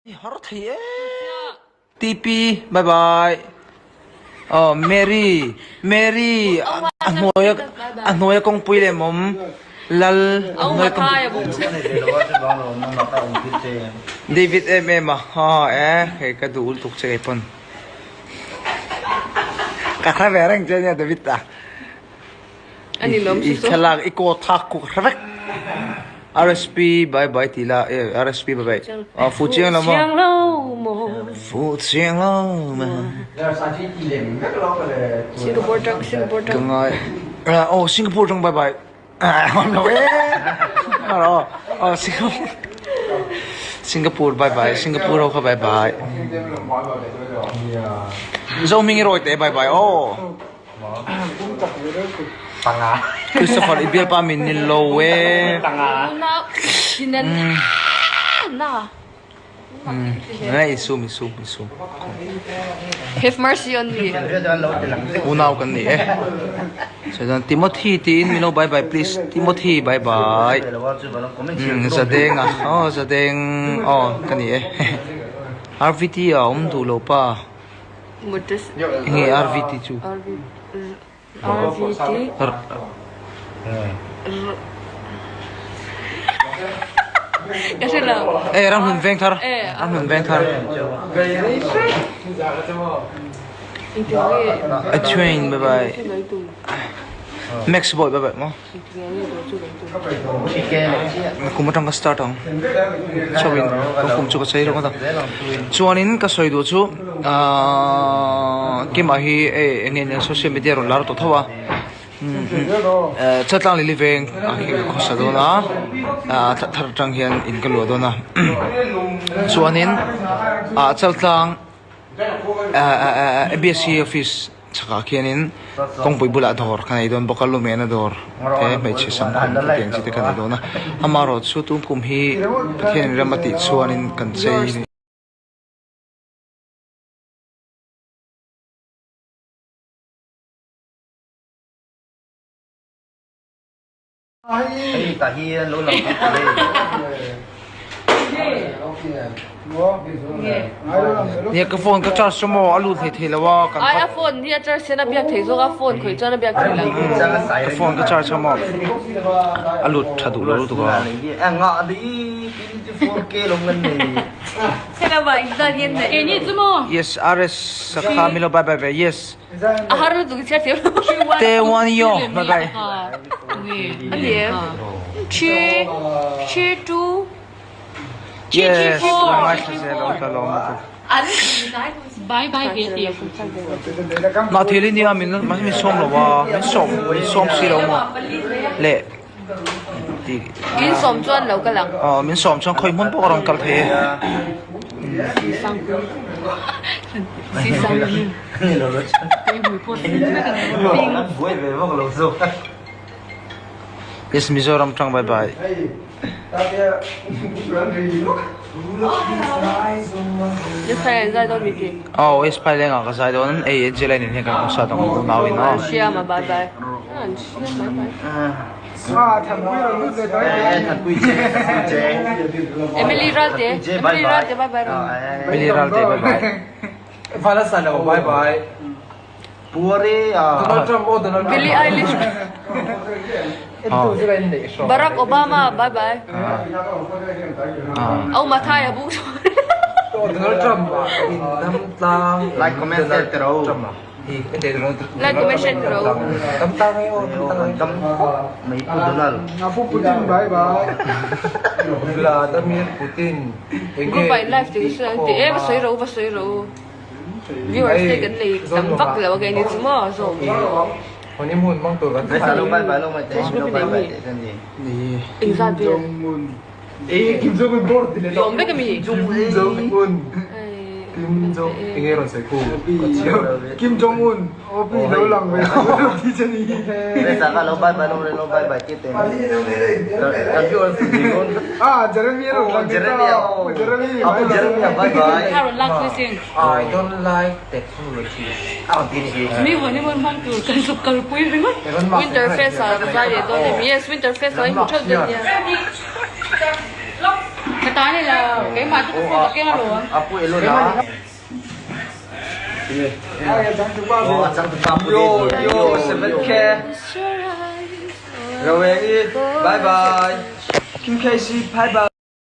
I har thei e. TP bye bye. Oh Mary Mary a hnuai a hnuai a kawngpui leh mawm lal a hnuai kawngpui. David em em a ha e hei ka duh lutuk che kei pawn. Ka hre ve reng che nia David a. I thlalak i kaw thak khu ka hre vek. RSP bye bye ti la e RSP bye bye. A fu chiang lo maw? Fu chiang lo maw? Singapore tang Singapore tang. Ka ngai. Oh Singapore tang bye bye. Awm lo e. Oh Singapore Singapore bye bye Singapore ho kha bye bye. Zohming i rawi teh bye bye aw. Christopher i bialpa min ni lo e. Ngai isum isum isum. Have mercy on me. Unau kan ni e. Chuan Timothy tiin min lo bye bye please Timothy bye bye. Zadeng a aw Zadeng aw ka ni e. RVT a awm duh lo pa. Enge RVT chu? RVT Ka hre lo. Eh ramhlun veng thar. Ramhlun veng thar. A train bye bye. Max boy bye bye maw. Kum atang ka start ang chauhin ka kum chu ka chei ringawt a chuanin ka sawi duh chu ahh Kima hi hei eng nge nia social media rawn lar tawh tho a Chaltlang leh Liveng ah hian ka khawsa dawn a ahh thla thar atang hian in ka luah dawn a chuanin ah Chaltlang ahh abc office. Chhakah khianin kawngpui bulah dawr ka nei dawn bawk a, lumena dawr te hmeichhe sam khum te tiang chi te ka nei dawn a, amaherawhchu tun kum hi Pathianin ram a tih chuanin kan chei. Hei tah hi an lo lang tih tih hei. Nia ka phone ka charge chu maw a lut hlei thei lo a kan Ai a phone hi a charge hian a biak thei zawk a phone khawih chuan a biak thei lo. Ka phone ka charge kha maw a lut tha duh lo lutuk a. Yes RS sakha milo bye bye ve yes. A har lutuk i chhiar thiam lo. Te one yo bye bye. Ani em? Three, three two, three three Yes, four. ngaithla zel ang ka lawm lutuk. Bye bye ve ti. Mah thil hi nia min min sawm lo a, min sawm min sawm si lo maw le ti. In sawm chuan lo kal ang. Aw min sawm chuan khawi hmun pawh ka rawn kal thei e. Yes Mizoram tang bye bye. Aw yes phai lengah ka zai dawn ei Angela nen hian kan awm sa tawng unau in aw. Siama bye bye. Emily Ralte Emily Ralte bye bye. Emily Ralte bye bye. Vala Salo bye bye. Donald Trump aw Donald Trump. Billie Eilish. Barack Obama bye bye. Au Mathai a buk Donald Trump in dam tlang. Like comment share te ro. Like comment share te ro. Dam tlang ei aw dam tlang. Dam mai pu Donald. Putin bye bye. Vladimir Putin. Group ah in live ti chu an ti e va sawi ro va sawi ro viewers te kan nei tam vak lo a kei ni chu maw zawm Facebook in nei mi engzat vel i awm vek ami Kim Jong enge rawn sawi khu ka chiang Kim Jong Un OP lo lang ve ti che ni Ah Jeremy rawn lang ve ta Jeremy bye bye I don't like technology Winter Fest ah ka zai leh dawn em yes Winter Fest ah i hmu theuh dawn nia. ta ni lo. Keimah chu ka phone ka keng alawm. Apu Elona. Oh, a changtupa pu Yo David. yo 7K. Rawengi bye bye. Kim Casey bye bye.